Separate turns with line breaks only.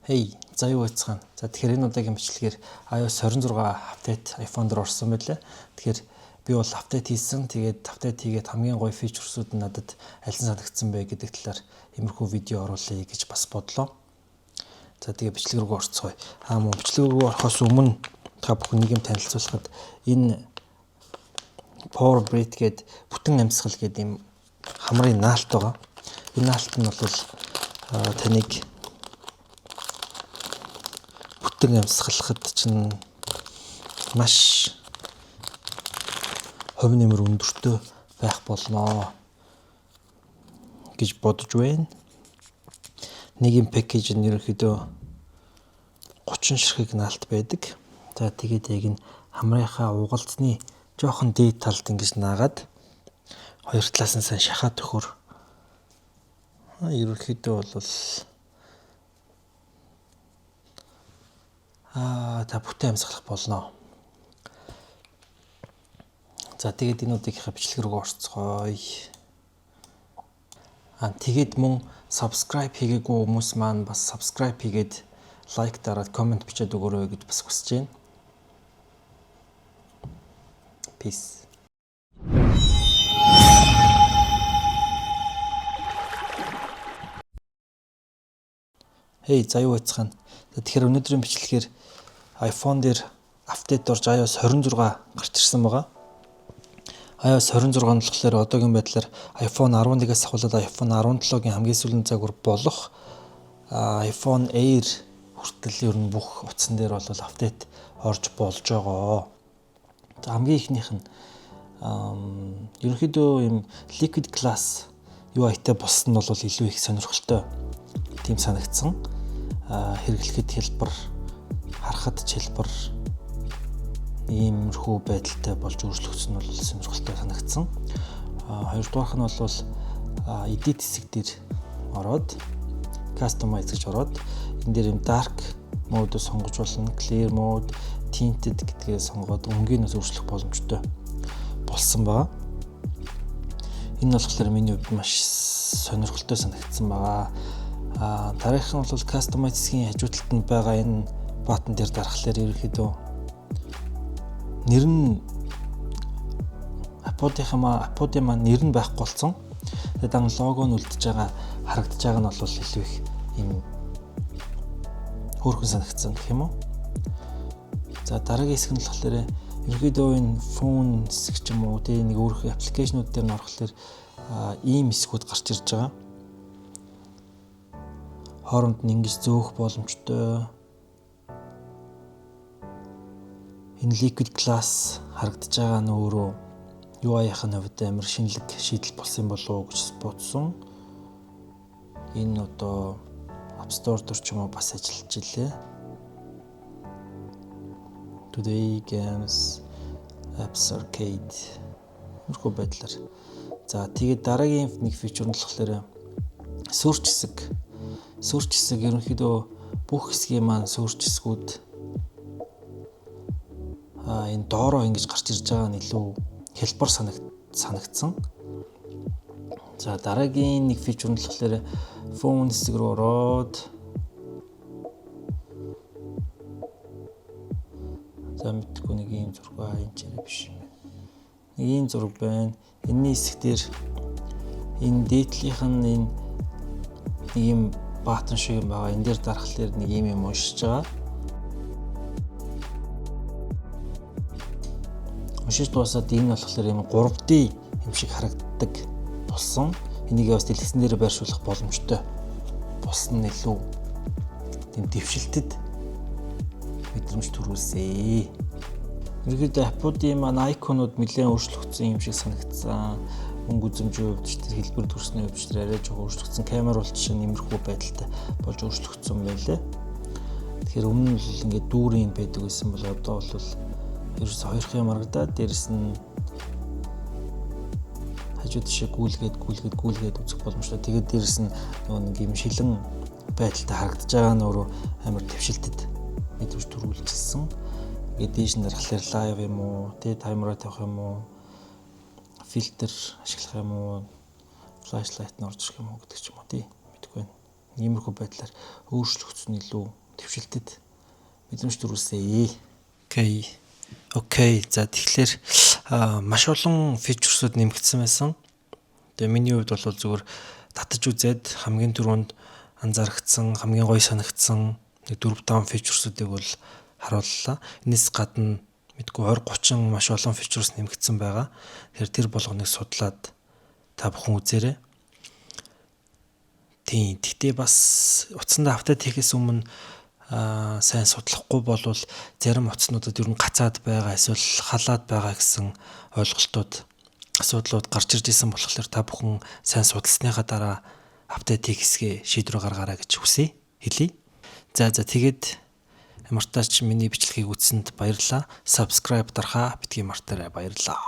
Hey, за юу байцгаана. За тэгэхээр энэ удаагийн бичлэгээр iOS 26 update iPhone дээр орсон байлаа. Тэгэхээр би бол update хийсэн. Тэгээд update хийгээд хамгийн гоё feature үүд нь надад аль нь санагдсан бэ гэдэг талаар иймэрхүү видео оруулъя гэж бас бодлоо. За, тэгээ бичлэг рүү орцгоё. Аа, мөн бичлэг рүү орохоос өмнө та бүхэн нэг юм танилцуулахад энэ Power Breath гээд бүтэн амьсгал гээд ийм хамрын наалт байгаа. Энэ наалт нь бол таныг бүтэн амьсгалахад чинь маш хувь нэмэр өндөртэй байх болноо гэж бодож байна. Нэг юм package нь ерөнхийдөө 30 ширхэг наалт байдаг. За, тэгээд яг энэ хамрынхаа угалцны жоохон дээд талд ингэж наагаад хоёр талаас нь сайн шахаад өгөхөр ерөнхийдөө бол та бүтэн амьсгалах болно. За, тэгээд энэ удаагийнхаа бичлэг рүү орцгоё. Аа, тэгээд мөн subscribe хийгээгүй хүмүүс маань бас subscribe хийгээд, like дараад, comment бичээд өгөөрэй гэж бас хүсэж байна. Peace. Hey, за юу байцгаана. Тэгэхээр өнөөдрийн бичлэгээр iPhone дээр update орж iOS 26 гарч ирсэн байгаа. iOS 26 нь болохоор одоогийн байдлаар iPhone 11-ээс ахуулаад iPhone 17-гийн хамгийн сүүлийн загвар болох iPhone Air хүртэл ер нь бүх утсан дээр бол update орж болж байгаа. За, хамгийн эхнийх нь ерөнхийдөө юм Liquid Glass UI-тай болсон нь бол илүү их сонирхолтой тийм санагдсан. Хэрэглэхэд хялбар, харахад ч хялбар иймэрхүү байдалтай болж өөрчлөгдсөн нь бол сонирхолтой санагдсан. Хоёрдугаарх нь бол edit хэсэг дээр ороод, customize гэж ороод энэ дээр юм dark mode сонгож болно, clear mode, tinted гэдгээ сонгоод өнгийг нь өөрчлөх боломжтой болсон байгаа. Энэ нь болохоор миний хувьд маш сонирхолтой санагдсан байгаа. Дараагийнх нь бол customize хэсгийн хажуу талд нь байгаа энэ button дээр дарахлаар ерөнхийдөө нэр нь Apple-ийн маань нэр нь байхгүй болсон. Тэгээд дан лого нь үлдэж байгаа, харагдаж байгаа нь бол илүү их юм хөөрхөн санагдсан гэх юм уу. За, дараагийн хэсэг нь болохоор ерөнхийдөө энэ phone хэсэг ч юм уу, тэгээ нэг өөр application ууд дээр нь орохлоор ийм хэсгүүд гарч ирж байгаа. Хооронд нь ингэж зөөх боломжтой. Энэ liquid glass харагдаж байгаа нь өөрөө UI-ийн хувьд амар шинэлэг шийдэл болсон юм болов уу гэж бодсон. Энэ одоо App Store дээр ч юм уу бас ажиллаж илээ. Today, Games, Apps Arcade иймэрхүү байдлаар. За, тэгээд дараагийн нэг feature нь болохоор search хэсэг. Search хэсэг ерөнхийдөө бүх хэсгийн маань search хэсгүүд энэ доороо ингэж гарч ирж байгаа нь илүү хялбар санагдсан. За, дараагийн нэг feature нь болохоор phone хэсэг рүү ороод, за, мэдгүй, нэг ийм зураг аа, энэ ч биш юм байна. Нэг ийм зураг байна. Энэний хэсэг дээр энэ дээдлийнх нь энэ нэг ийм button шиг юм байгаа. Энэ дээр дарахлаар нэг ийм юм уншиж байгаа. Уншиж дуусаад энэ болохоор юм 3D юм шиг харагддаг болсон. Энийг бас дэлгэцэн дээр байршуулах боломжтой болсон нь илүү тийм дэвшилтэд мэдрэмж төрүүлсэ. Ерөнхийдөө Apple-ийн маань icon ууд нэлээд өөрчлөгдсөн юм шиг санагдсан. Мөнгө үзэмжийн хувьд ч, тэр хэлбэр төрсний хувьд ч тэр арай жоохон өөрчлөгдсөн. Камер бол жишээ нь иймэрхүү байдалтай болж өөрчлөгдсөн байлээ. Тэгэхээр өмнө нь бол ингээд дүүрэн юм байдаг байсан бол одоо бол ерөөсө хоёр юм харагдаад, дээрэс нь хажуу тишээ гүйлгээд, гүйлгээд, гүйлгээд үзэх боломжтой. Тэгээд дээрэс нь нөгөө нэг юм шилэн байдалтай харагдаж байгаа нь өөрөө амар дэвшилтэд мэдрэмж төрүүлжсэн. Тэгээд дээш нь дарахлаар live юм уу, тэ timer аа тавих юм уу, фильтр ашиглах юм уу, flashlight нь орж ирэх юм уу гэдэг ч юм уу, тий, мэдэхгүй байна. Иймэрхүү байдлаар өөрчлөгдсөн, илүү дэвшилтэд мэдрэмж төрүүлсэн. Okay. За, тэгэхээр маш олон features үүд нэмэгдсэн байсан. Тэгээ миний хувьд бол зүгээр татаж үзээд хамгийн түрүүнд анзаарчихсан, хамгийн гоё санагдсан нэг 4 5 features үүдийг бол харууллаа. Энэс гадна мэдгүй 20 30 маш олон features нэмэгдсэн байгаа. Тэгэхээр тэр болгоныг судлаад та бүхэн үзээрэй. Тийм. Гэхдээ бас утсандаа update хийхээс өмнө сайн судлахгүй болвол зарим утаснуудад ер нь гацаад байгаа эсвэл халаад байгаа гэсэн ойлголтууд, асуудлууд гарч ирж исэн болохоор та бүхэн сайн судалсныхаа дараа update хийхээ шийдвэр гаргаарай гэж хүсье. Хэлье. За, тэгээд ямар ч миний бичлэгийг үзсэнд баярлалаа. Subscribe дарахаа битгий мартаарай. Баярлалаа.